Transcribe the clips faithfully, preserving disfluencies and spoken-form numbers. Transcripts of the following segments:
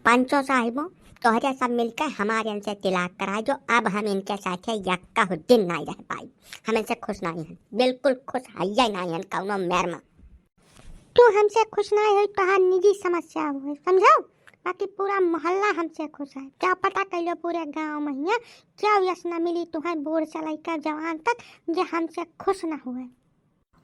पंचो साहिबो, तोहरे सब मिलके हमारे इनसे तिलाक कराए जो, अब हम इनके साथे यक्का दिन नाई रह पाई। हम इनसे खुश नाई हन, बिल्कुल खुश हइये नाई हन कौनो मेर में। तू हमसे खुश नाई होई, तोहार निजी समस्या हुए, समझो? बाकी पूरा मोहल्ला हमसे खुश है। क्या पता कइलो पूरे गांव में हियाँ क्या यस न मिली तुहें, बूढ़ से लइके जवान तक, जे हमसे खुश न हुए।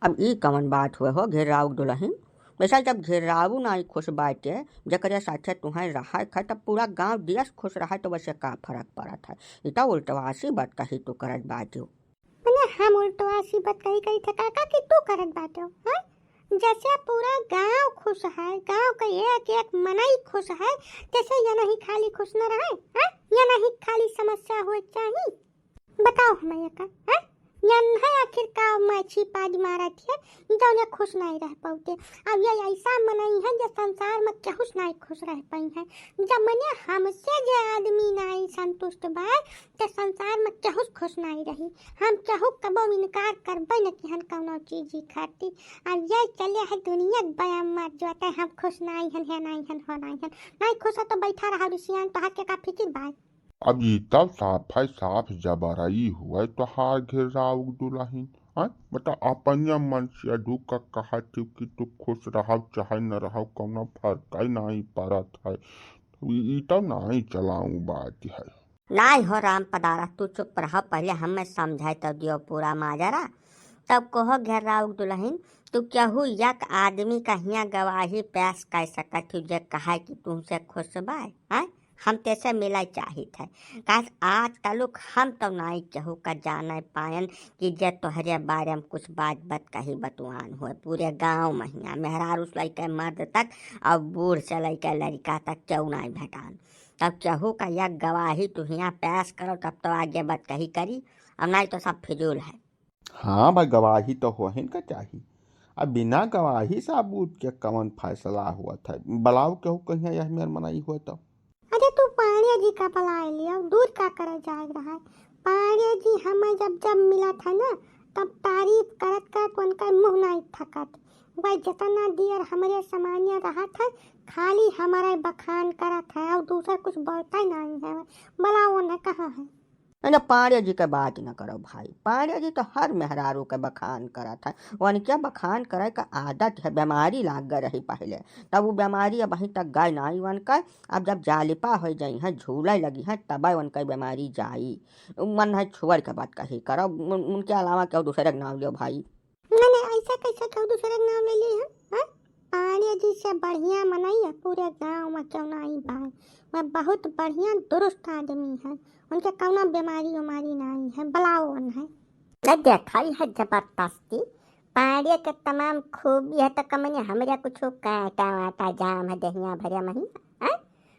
अब ई कवन बात हुए हो घेराऊ दुलहिन? वैसे जब घेराऊ नाई खुश बाटे, जेकरे साथे तुहें रहे खाए, तब पूरा गांव देश खुश रहे, तो वैसे का फर्क पड़त है? ई तो उल्टवासी बात कही तू करत बाटे। मने हम उल्टवासी बात कही कही थे काका कि तू करत बाटे, हाँ? जैसे पूरा गांव खुश है, गांव का एक एक मनई खुश है, जैसे ये नहीं खाली खुश न रहे, हाँ? ये नहीं खाली समस्या हुए चाहिए। बताओ हमें एकर, हैं? यन्हे आखिर का मछी पाज मारत है, जौने खुश नाई रह पौते। अब ये ऐसा मनई है जो संसार में केहू से नाई खुश रह पई है। जब मने हमसे जे आदमी नाई संतुष्ट बा, तो संसार में केहू से खुश नाई रही। हम केहू कबो इनकार करबे न किहन कौनो चीज ही खातिर। अब ये चले है दुनिया के बयान मार जो हम खुश नाई हन, है नाई हन, हो नाई हन। नाई खुश है तो बैठा रहा रिसियान, तोहार के का फिकिर बा? अब ई तब साफ है, साफ जबरई हुए तोहार घेराऊ दुलहिन। हैं? बता, अपनिया मन से अधू का कहत हो कि तू खुश रहव चाहे न रहव, कौनो फर्क ही नहीं पड़त है। ई, ई तब नहीं चलाऊ बात है। नाई हो राम पदारा, तू चुप रहो, पहले हमें समझाए तो दियो पूरा माजरा। तब कहो घेराऊ दुलहिन, तू केहू एक आदमी का हियाँ गवाही पेश कर सकत हो जे कहे कि तुमसे खुश बाय, हैं? हम तेसे मिले चाहित है, काहे आजकल हम तो नाई केहू का जाने पायन कि जे तोहरे बारे में कुछ बात बात कही बतुआन होए। पूरे गांव में हियाँ मेहरारू से लइके मर्द तक और बूढ़ से लइके लड़का तक केहू नाई भेटान। तब केहू का यह गवाही तू हियाँ पेश करो, तब तो आगे बात कही करी, और नाई तो सब फिजूल है। हाँ भाई, गवाही तो होहिन का चाही। अब बिना गवाही सबूत के कवन फैसला हुआ था? बुलाओ केहू कहिया यह मेर मनई हुआ तो। अरे तू पांड़े जी का बुलाए लियो, दूर का करे जाए रहा है। पांड़े जी हमें जब जब मिलत है ना, तब तारीफ करत करत उनका मुंह नाई थकत। वह जितना दियर हमरे सामान्य रहत है, खाली हमारे बखान करत है और दूसर कुछ बोलता ही नहीं है। बुलाओ उन्हें, कहाँ है? अरे पांड़े जी के बात न करो भाई, पांड़े जी तो हर मेहरारू के बखान करत है। उनके बखान करे का आदत है, बीमारी लाग गए रही पहले, तब वो बीमारी अब वहीं तक गए नाई उनका। अब जब जालिपा हो जाई है, झूले लगी है, तब उनका बीमारी जाई। मन है छोड़ के बात कही करो, उन-, उनके अलावा केहू दूसरे के नाम लियो भाई। मने ऐसा कैसे केहू दूसरे के नाम ले ली है? हाँ? पांड़े जी से बढ़िया मनई है पूरे गांव में केहू नाई बाय। वह बहुत बढ़िया दुरुस्त आदमी है, उनके कौनो बीमारी उमारी नाई है, बुलाओ उन्हें। ले देखा, ई है जबरदस्ती। पांड़े के तमाम खूबी है तो कमने हमरे कुछ कांटा वाटा जाम है देहिया भरे मही, हैं?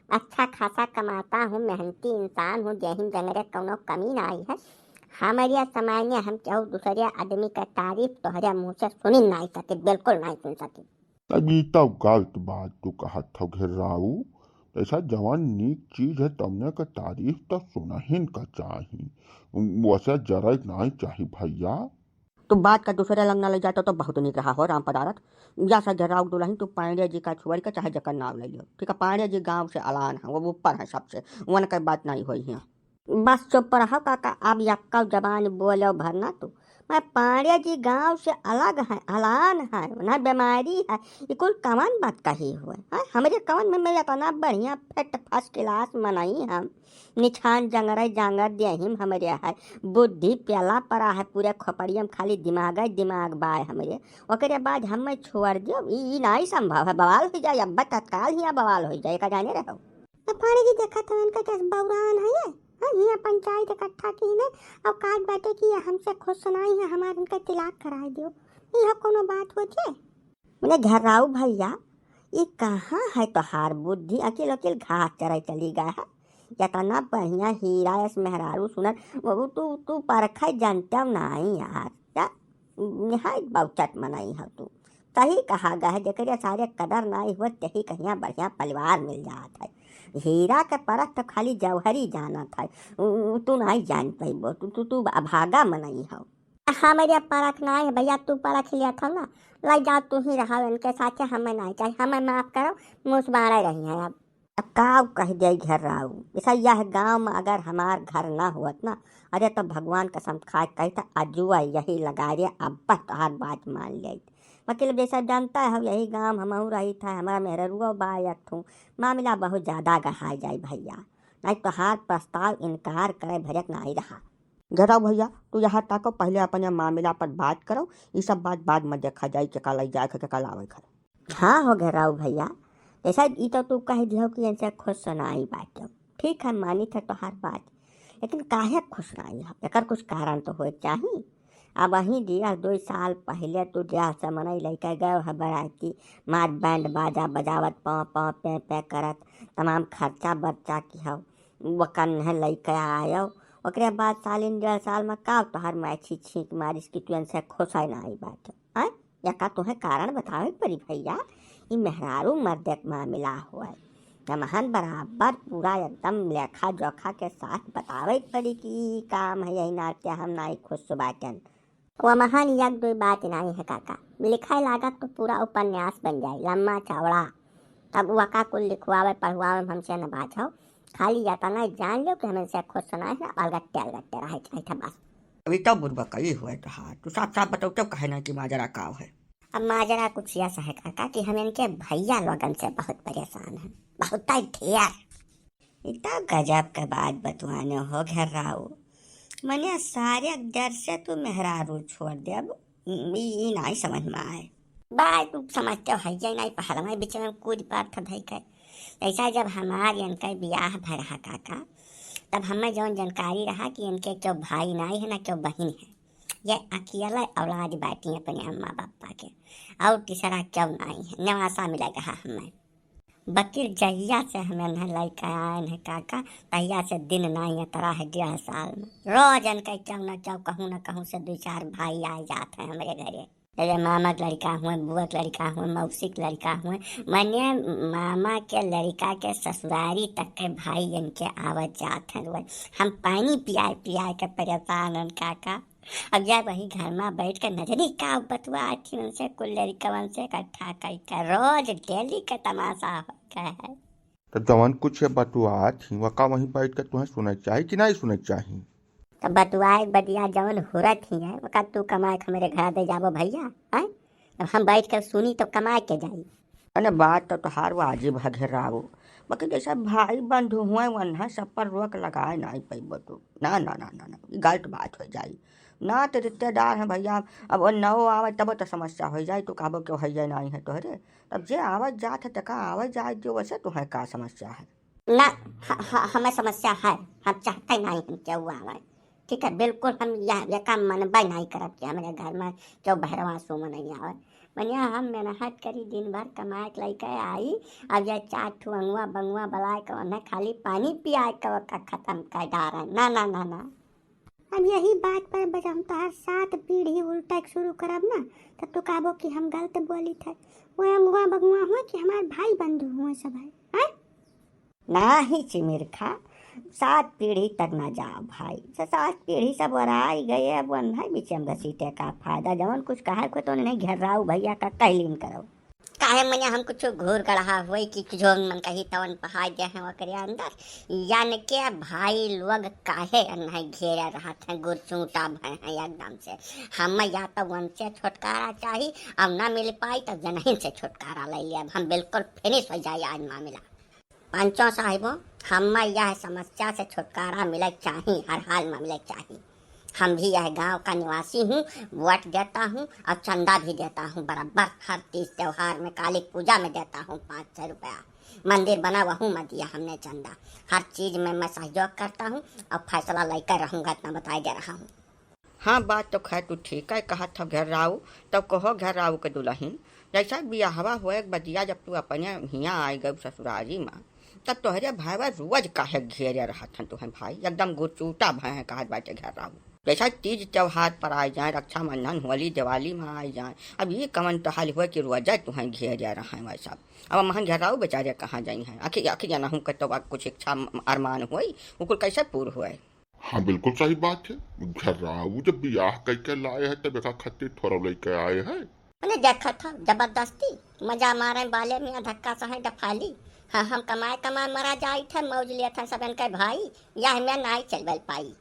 अच्छा खासा कमाता हूँ, मेहनती इंसान हूँ, देहिम जंगरे कौनो कमी नाई है। हमरे सामान्य हम केहू दूसरे आदमी का तारीफ तोहरे मुंह से सुनी नाई सके, बिल्कुल नाई सुन सके। अब ई तो गलत बात तू कहत हो घेराऊ। ऐसा जवान नीक चीज है, तमने का तारीफ तो सुनहिन का चाही, वैसे जरा नाई चाही भैया। तू बात का दूसरे लंग न ले जातो तो बहुत नीक रहा हो राम पदारथ। जा सा घेराऊ दुलहिन, तू पांड़े जी का छोड़ के चाहे जकर नाम ले लियो, ठीक है? पांड़े जी गांव से अलान है, वो ऊपर है सबसे, उनके बात नहीं होई है। बस चुप रहो काका, अब यक्का जबान बोलो भर ना तू। मैं पांड़े जी गांव से अलग है, अलान है, उन्हें बीमारी है, ये कुल कवन बात कही हुए हैं? हमरे कवन में मैं इतना बढ़िया फिट फर्स्ट क्लास मनई हम, निछान जंगरे जांगर देहिम हमरे है, बुद्धि प्याला परा है, पूरे खोपड़िया में खाली दिमाग है, दिमाग बाय हमरे। ओकरे बाद हमें छोड़ दियो, ई, ई नाई संभव है, बवाल हो जाए, अब तत्काल ही बवाल हो जाए, का जाने रहो। ए पांड़े जी, देखत हवन का कैसे बौरान है ये? हाँ, हियाँ पंचायत इकट्ठा की ने, अब काट बाटे कि ये हमसे खुश नाई है, हमार इनका तिलाक कराए दियो। ई हो कोनो बात होत है? मने घेराऊ भैया, ई कहाँ है तोहार बुद्धि? अकिल अकिल घास चराई चली गया है। इतना बढ़िया हीरा यस मेहरारू सुनत, वो तू, तू परखे जानते हो नाई यार। क्या निहायत बाउचट मनई हो तू। सही कहा गया है, जेकरे सारे कदर नाई हुआ, तेही कहिया बढ़िया परिवार मिल जात है। हीरा के परख तो खाली जौहरी जानत है, उ, उ, तू नाई जान पइबो, तू, तू, तू अभागा मनई हो। हमरे परख नाई है भैया, तू परख लिया था ना, ले जाओ तू ही रहो इनके साथे, हमें नाई चाहिए, हमें माफ करो, मुँह से बाड़े रही हैं अब। अब काउ कहि देई घेर्राऊ, जइसे यह गाँव मा अगर हमार घर न होत न, अरे तउ भगवान कसम खाइ कहित अजुवा यही लगाइ रे, अब्बे तोहार बात मान लेइत। मतलब जइसे जानत हउ यही गाँव मा हमहूँ रहित है, हमरा मेहररुआ बा एक ठू, मामिला बहुत ज्यादा गढ़ाइ जाई भइया, नाहीं तोहार प्रस्ताव इनकार करइ भरिक नाहीं रहा। घेर्राऊ भइया, तू यहाँ ताको, पहिले अपने मामिला पर बात करउ, ई सब बात बाद मा देखा जाई, केका लइ जाए के, केका लावे घर। हाँ हो घेर्राऊ भइया, जइसे ई तउ तू कहि दिहो कि इनसे खुश नाहीं बाटे, ठीक है, मानित है तोहार बात, लेकिन काहे खुश नाहीं हो? एकर कुछ कारण तउ होइ चाही। अबहीं डेढ़ दुइ साल पहिले तू जेहसे मनई लइके गयो है बराती, मार बैंड बाजा बजावत, पाँ पाँ पे पे करत, तमाम खर्चा बर्चा किहो, वकन्हे लइके आयो। ओकरे बाद सालिन डेढ़ साल मा काउ तोहार मैछी छींक मारिस कि तू इनसे खुश है नाहीं बाटे, हैं? एका तोहे कारण बतावे के पड़ी भइया, ई मेहरारू मर्दे के मामिला होए। हमहन बराबर पूरा एकदम लेखा जोखा के साथ बतावे के पड़ी कि ई काम है, यही नाते हम नाहीं खुश बाटेन। वमहन एक दुइ बात नाहीं है काका, लिखाए लागत तउ पूरा उपन्यास बन जाई, लम्मा चौड़ा। तब वका कुल लिखवावे पढ़वावे में हमसे न बाझो, खाली एतना जान लेव कि हम इनसे खुश नाहीं है, अलगट्टे अलगट्टे रहे चाहित है बस। अभी तउ बुड़बकई हुए तोहार, तू साफ साफ बतउतउ काहे नाहीं कि माजरा काउ है? अब माजरा कुछ यस है काका कि हम इनके भइया लोगन से बहुत परेशान हैं, बहुत ढेर। ई तउ गजब के बात बतुआने हो घेर्राऊ, मने सारे डर से तू मेहरारू छोड़ देब, ई, ई नाहीं समझ मा आए। बा, तू समझते हो, है ये नाहीं, पहलवा बीच में कूद पड़त धइ के। जइसे जब हमार इनके बियाह भय रहा काका, तब हमें जउन जानकारी रहा कि इनके केउ भाई नाहीं है, न केउ बहिन है, ये अकेले औलाद बाटी अपने अम्मा बापा के, अउर तीसरा केउ नाहीं है, नेवासा मिला रहा हमें। बकिर जहिया से हम इन्हें लइके आएन है काका, तहिया से दिन नाहीं अतरा है डेढ़ साल मा। रोज इनके केउ न केउ, कहूँ न कहूँ से दुइ चार भाई आइ जात हैं हमरे घरे। जइसे मामा के लड़िका हुए, बुआ के लड़िका हुए, मौसी के लड़िका हुए, मने मामा के लड़िका के ससुरारी तक के भाई इनके आवत जात हैं रोज। हम पानी पियाए पियाए के परेशान हन काका। अब जब वही घर मा बैठ के न जानी का बतुआत ही उनसे, कुल लड़िकवन से इकट्ठा कइ के रोज डेली के तमासा होइ गए है। तउ जवन कुछ ये बतुआत ही, वका वहीं बैठ के तुहें सुनइ चाही कि नाहीं सुनइ चाही? तउ बतुआए बतिया जवन हुरत ही है, वका तू कमाए के हमरे घर दे जाबो भइया, हैं? अब हम बैठ के सुनी तउ कमाए के जाई। अने बात तउ तोहार वाजिब है घेर्राऊ, बाकी जइसे भाई बंधु हुए वन्हा सब पर रोक लगाए नाहीं पइबो तू। ना, ना, ना, ना, ना, ई गलत बात होइ जाई। ना तो रिश्तेदार हैं भइया, अब वो नौ आवे तब तो समस्या होइ जाई, तू कहबो केउ हइये नाहीं है तोहरे। तब जे आवत जात है तेका आवत जाए दियो, वइसे तुहें का समस्या है? ना, ह-, ह-, हमें समस्या है, हम चाहते नाहीं हम केउ आवे। ठीक है, बिल्कुल हम यह, यह काम मनबे नाहीं करब कि हमरे घर मा केउ बहरवा सुमन नाहीं आवे। मनिया हम मेहनत करी, दिन भर कमाए के लइके आई, अब यह चार ठू अंगुआ बंगुआ बलाए के उन्हें खाली पानी पियाए के ओका खतम कर डारे। ना, ना, ना, ना। अब यही बात पर जब हम तोहार सात पीढ़ी उल्टा के शुरू करब ना, तब तू कहबो कि हम गलत बोलित है। वो अंगुआ बंगुआ हुए कि हमार भाई बंधु हुए सब है, हैं? नाहीं चिमिरखा, सात पीढ़ी तक ना जाओ भाई। स-, सात पीढ़ी सब ओराई गए, अब वन्हा बीचे में घसीटे का फायदा? जवन कुछ कहे को तो नहीं घेर्राऊ भइया का कहलीन करो। काहे मने हम कुछ घूर गढ़ा होई कि जो मन कही तवन पहाड़ दे हैं ओकरे अंदर। यानी के भाई लोग काहे नहीं घेरे रहत हैं, गुरचूटा भय हैं एकदम से। हम या तो उनसे छुटकारा चाही, अब ना मिल पाई तो जनहिन से छुटकारा ले लिया। हम बिल्कुल finish हो जाए आज मामला। पंचों साहिबों, हम यह समस्या से छुटकारा मिले चाही, हर हाल में मिले चाही। हम भी यह गांव का निवासी हूँ, वोट देता हूँ और चंदा भी देता हूँ बराबर। हर तीज त्योहार में, काली पूजा में देता हूँ पाँच सौ रुपया। मंदिर बना वहू में दिया हमने चंदा। हर चीज में मैं सहयोग करता हूँ और फैसला लेकर रहूँगा, इतना बताई दे रहा हूँ। हाँ, बात तो खैर तू ठीक है कहत हव घेर्राऊ। तब कहो घेर्राऊ के दुलहिन, जैसा बियाहवा होए के बदिया जब तू अपने हियाँ आइ गयू ससुरारी मा, तब तोहरे भाईवा रोज काहे घेरे रहत हन तुहें भाई, एकदम गुरचूटा भय हैं कहत बाटे घेर्राऊ। जैसा तीज त्योहार पर आइ जाए, रक्षाबंधन, होली, दिवाली मा आइ जाए, अब ई कवन तो हाल होए कि रोजे तुहें घेरे रहें वैसा। अब हमहन घेर्राऊ बेचारे कहाँ जाई हैं, आखिर, आखिर जनहूँ के तो कुछ इच्छा अरमान होई, उ कुल कैसे पूर होए? हाँ, बिल्कुल सही बात है। घेर्राऊ जब बियाह कइके लाए है, तब एका खातिर थोड़ा लइके आए है। मने देखत हव, जबरदस्ती मजा मारे बाले में धक्का सहे डफाली। हाँ, हम कमाए कमाए मरा जाइत है, मौज लेत है सबन के भाई, यह में नाई चलबल पाई।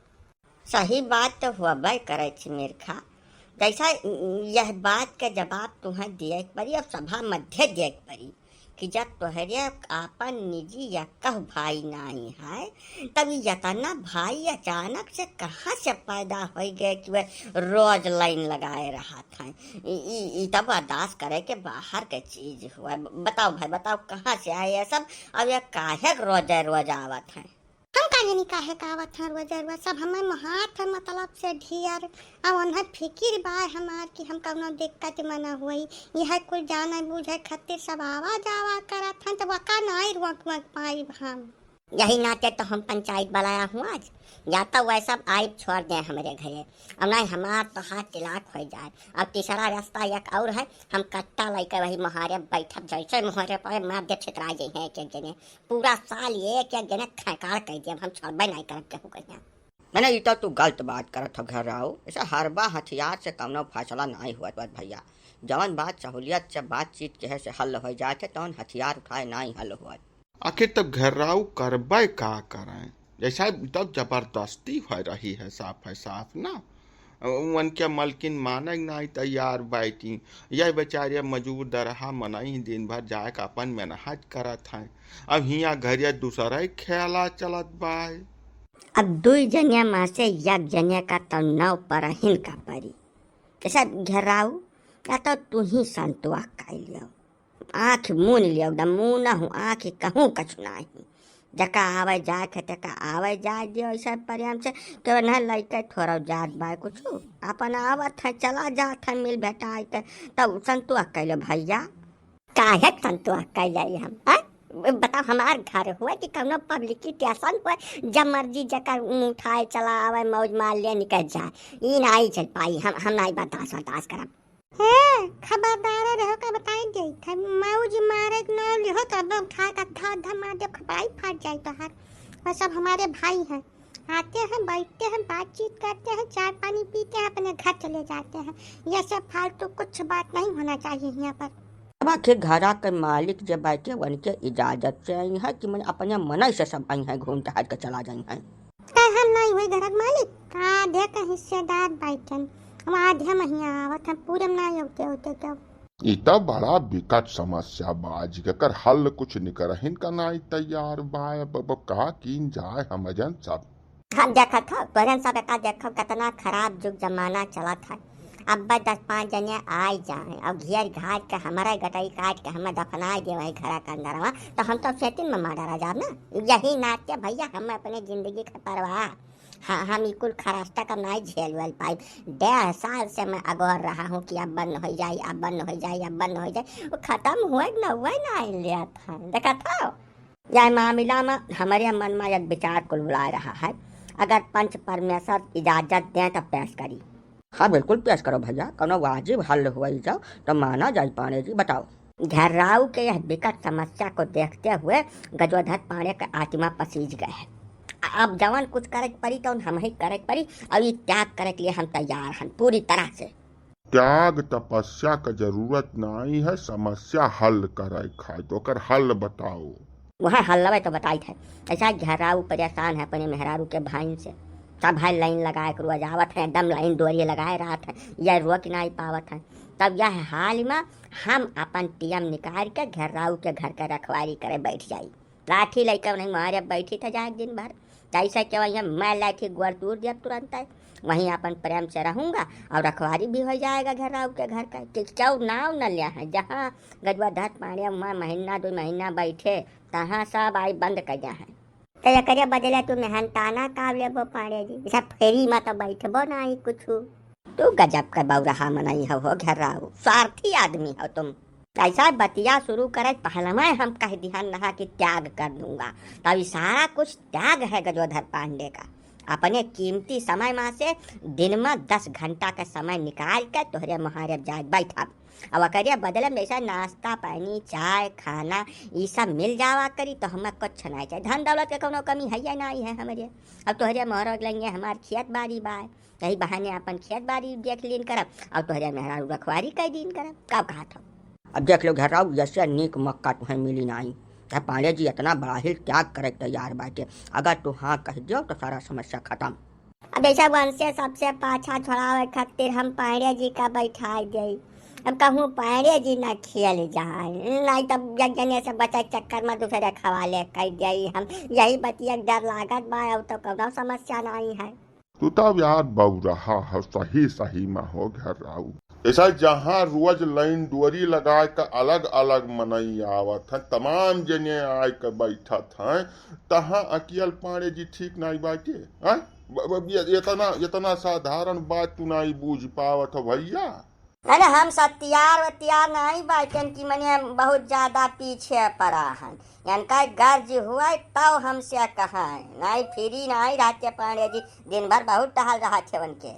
सही बात तो होबे करे छी मिरखा, जैसा यह बात के जवाब तुम्हें दिए के पड़ी और सभा मध्य दिए के पड़ी कि जब तोहरे आपन निजी यक्कह भाई नाई है, तब ई यतना भाई अचानक से कहाँ से पैदा होइ गए कि वह रोज लाइन लगाए रहत हैं। ई, ई, ई तब बर्दाश्त करे के बाहर के चीज हुआ। बताओ भाई, बताओ कहाँ से आए ये सब, और ये काहे के रोजे रोज आवत हैं? हम काहे नहीं काहे का आवत हैं रोजे रोज, सब हमें मोहात है मतलब से ढेर। अब उन्हें फिकिर बा हमार कि हम कौनो दिक्कत में न होई। यह कुल जाने बूझे खातिर सब आवा जावा करत हैं, तो वका नाई रोक वक पाइब हम। यही नाते तो हम पंचायत बुलाया हूँ आज, या तो वह सब आइब छोड़ दे हमरे घरे, और नहीं हमार तो हाथ तिलाक हो जाए। अब तीसरा रास्ता एक और है, हम कट्टा लेके वही मोहारे बैठब, जैसे मोहारे पर मार दे छितरा जाइ हैं एक एक जने, पूरा साल एक एक जने खैकाड़ कह देब, हम छोड़बे नहीं करब केहू कहिया। मने ई तो तू गलत बात करत हो घर्राऊ, ऐसा हरबा हथियार से कौनो फैसला नहीं हुआ बात भैया। जवन बात सहूलियत से बातचीत कहे से हल हो जाए थे, तवन हथियार उठाए नहीं हल हुआ। आखिर तब घर्राऊ करबे का करें, जैसा तब जबरदस्ती हो रही है, साफ है साफ ना। उनके मलकिन माने नहीं तैयार बैठी, यह बेचारे मजूर दरहा मनई दिन भर जाए के अपन मेहनत करत हैं। अब हियाँ घरिया दूसरा ही खेला चलत बाय। अब दुई जनिया में से एक जनिया का तो नाव परहिन का परी। जैसा घर्राऊ, या तो तू ही संतुआ कर लियो, आँख मून लियो, एकदम मून हूँ, आँख कहूँ कछु नाही। जका आवे जाए खे, तका आवे जाए दियो, ऐसा प्रेम से, केवल न लइके थोड़ा जात बाय कुछ, अपन आवत है, चला जात है, मिल भेटाए के, तब संतुआ कर लियो भैया। काहे संतोष कइ जाई हम, हाँ? बताओ, हमार घर हुए कि कौनो पब्लिक स्टेशन हुए, जब मर्जी जकर मुँह उठाए चला आवे, मौज मार ले निकल जाए, ई नाई चल पाई, हम, हम नाई बर्दाश्त, बर्दाश्त करब। हे, खबरदार रहो का बताई देत है, मौज मारे के नाम लिहो तो अब उठा के धड़ धड़ मार देब, खपड़ाई फाट जाई तोहार। और सब हमारे भाई हैं, आते हैं, बैठते हैं, बातचीत करते हैं, चाय पानी पीते हैं, अपने घर चले जाते हैं। ये सब फालतू कुछ बात नहीं होना चाहिए यहाँ पर। अब आखिर घरा के मालिक जे बैठे, उनके इजाजत से आई है कि मन अपने मन से सब आई हैं, घूम टहल के चला जाई हैं। तो हम नहीं हुई घर के मालिक, आधे के हिस्सेदार बैठन, हम आधे महीना आवत हैं, पूरे में नहीं होते होते क्यों? ई त बड़ा बिकट समस्या बा, जेकर हल कुछ निकरहिन का नाई तैयार बा। अब, अब का कीन जाए हम जन सब। हम देखत हौ, तोहरन सब एका देखौ, केतना खराब जुग जमाना चलत है। अब दस पाँच जने आइ जाए और घेर घाट के हमारा गटई काट के हमें दफनाइ दे वही घरा के अंदरवा, तो हम तो सेटिंग में मार डाला जाब ना। यही नाते भैया हम अपने जिंदगी के परवाह हाँ, हम ई कुल खरास्ता का नाई झेल वेल पाइब। डेढ़ साल से मैं अगोर रहा हूँ कि अब बंद होइ जाई, अब बंद होइ जाई, अब बंद होइ जाई। वो खतम हुए न हुए नाई लेत है। देखत हौ? यह मामला में हमरे मन में एक विचार कुलबुलाए रहा है। अगर पंच परमेश्वर इजाजत दें तो पेश करी। हाँ, बिल्कुल पेश करो भैया, कौनो वाजिब हल हुई जाओ तो माना जाई पांड़े जी, बताओ। घर्राऊ के यह विकट समस्या को देखते हुए गजोधर पांड़े का आत्मा पसीज गए है। अब जवन कुछ करे के पड़ी, तवन हमही करे के पड़ी, और ई त्याग करे के लिए हम तैयार हन पूरी तरह से। त्याग तपस्या का जरूरत नाई है, समस्या हल करे खाए तो ओकर हल बताओ। वह हल्लवे तो बताइत है। ऐसा घर्राऊ परेशान है अपने मेहरारू के भाइन से। सब भाई लाइन लगाए के रोज आवत है, एकदम लाइन दोहरी लगाए रहत है, यह रोक नाई पावत है। तब यह हाल में हम अपन टीएम निकाल के घर्राऊ के घर के रखवारी करे बैठ जाई। लाठी लइके उन्हें मारे बैठी था जाए दिन भर। जैसे कि वहीं मैं लाठी गोड़ तोड़ दिया तुरंत है। वहीं अपन प्रेम से रहूँगा और रखवारी भी हो जाएगा घर्राऊ के घर का। कि क्यों नाव न लिया है, जहाँ गजोधर पांड़े वहाँ महीना दो महीना बैठे, तहाँ सब आई बंद कर दिया है। तो एकरे बदले तू मेहनताना का लेबो पांड़े जी, जैसा फ्री में तो बैठबो नाई कुछ। तू गजब के बौरहा मनई हो, हो घर्राऊ, स्वार्थी आदमी हो तुम। ऐसा बतिया शुरू करे पहले में हम कह दिहन रहा कि त्याग कर दूंगा, तो ई सारा कुछ त्याग है गजोधर पांडे का। अपने कीमती समय में से दिन में दस घंटा का समय निकाल के तोहरे मोहारे जाए बैठब। अब ओकरे बदले में जैसे नाश्ता पानी, चाय, खाना, ई सब मिल जावा करी, तो हमें कुछ नहीं चाहिए। धन दौलत के कोनो कमी है या नहीं है हमरे। अब तोहरे मोहर लगे हमार खेत बाड़ी बा, यही बहाने अपन खेत बाड़ी देख लीन करब, और तोहरे मेहरारू रखवारी कर दीन करब। का कहत हो? अब देख लो घर्राऊ, जैसे नीक मक्का तुम्हें मिली नहीं, चाहे पांड़े जी इतना बड़ा ही त्याग करे के तैयार बाटे, अगर तू हाँ कह दियो तो सारा समस्या खत्म। अब ऐसा वंश से सबसे पाछा छोड़ावे खातिर हम पांड़े जी का बैठाई देई। अब कहूँ पांड़े जी ना खेल जाए, नहीं तब एक जने से बचे के चक्कर में दूसरे के हवाले कर देई हम। यही बतिया के डर लागत बा, और तो कौनो समस्या नहीं है। तू तब यार बौरहा हो, सही सही में हो घेर्राऊ। ऐसा जहाँ रोज लाइन डोरी लगाए के अलग अलग मनई आवत हैं, तमाम जने आए के बैठत हैं, तहाँ अकियल पांड़े जी ठीक नाई बाटे, हैं? ब-, ब-, ये, इतना, इतना साधारण बात तू नाई बूझ पावत हो भैया। अरे हम सत्यार वत्यार नाई बाटेन कि मने बहुत ज्यादा पीछे पड़ा हन। इनका गर्ज हुए तब हमसे कहें, नाई free नाई रहते पांड़े जी, दिन भर बहुत टहल रहत है उनके।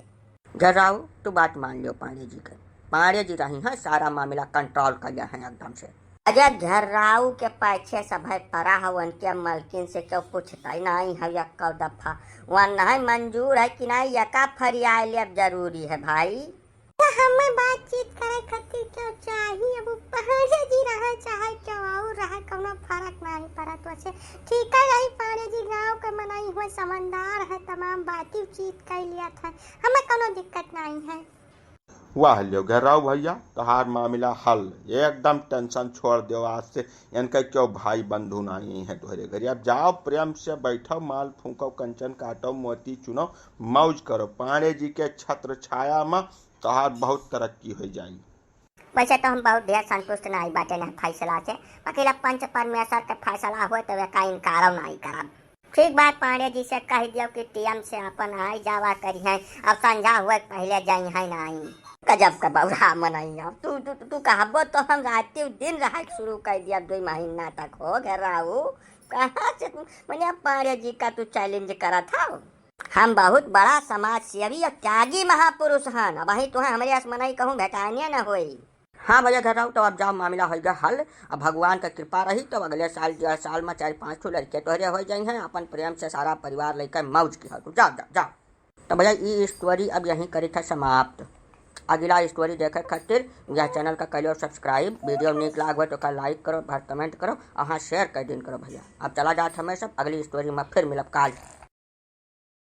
घेर्राऊ, तू बात मान लियो पांड़े जी के। पांड़े जी रही हैं, सारा मामला control कर लिया है एकदम से। अरे घेर्राऊ के पाछे सब है पड़ा है, उनके मलकिन से क्यों पूछता ही नहीं है यक्को दफा। वह नहीं मंजूर है कि नहीं, यका फरियाए ले अब जरूरी है भाई। तो हमें बातचीत करे खातिर क्यों चाहिए, अब उ पांड़े जी रहे चाहे क्यों और रहे, कौनो फर्क नहीं पड़त। वैसे ठीक है रही पांड़े जी, गाँव के मनई हुए, समझदार है, तमाम बातचीत कर लिया था, हमें कौनो दिक्कत नहीं है। वाह लियो घेर्राऊ भैया, तोहार मामला हल, एकदम tension छोड़ दियो आज से। इनके क्यों भाई बंधु नहीं है तोहरे घरे। अब जाओ प्रेम से बैठो, माल फूंको, कंचन काटो, मोती चुनो, मौज करो। पांड़े जी के छत्र छाया में तोहार बहुत तरक्की हो जाई। वैसे तो हम बहुत ढेर संतुष्ट नाई बाटे ना फैसला से, बाकी ला पंच परमेश्वर के फैसला हुए तो वे का इनकारो नाई करब। ठीक बात, पांड़े जी से कह दियो कि टीएम से अपन आई जावा करिहैं, अब संझा हुए पहले जइहैं नाई। गजब का बौरा मनई, अब तू, तू, तू कहबो तो हम राति दिन रहे शुरू कर दिया, दो महीना तक हो घेर्राऊ। कहाँ से तू, मने पांड़े जी का तू challenge करत हो? हम बहुत बड़ा समाज सेवी और त्यागी महापुरुष हन। अबहीं तुहें हमरे अस मनई कहूँ भेटाने न होई। हाँ भैया घेर्राऊ, तो अब जाओ मामला होइगा हल। अब भगवान का कृपा रही तो अगले साल, डेढ़ साल में चार पाँच ठो लड़के तोहरे हो जाई हैं, अपन प्रेम से सारा परिवार लेकर मौज की हो तू। जाओ, जाओ, जाओ। तो भैया ई story अब यहीं करी था समाप्त। अगला story देखे खातिर यह channel का करियो subscribe, video नीक लाग हो तो का like करो, भर comment करो, और हाँ share कर दिन करो भैया। अब चला जात हमें सब, अगली story में फिर मिलब काल।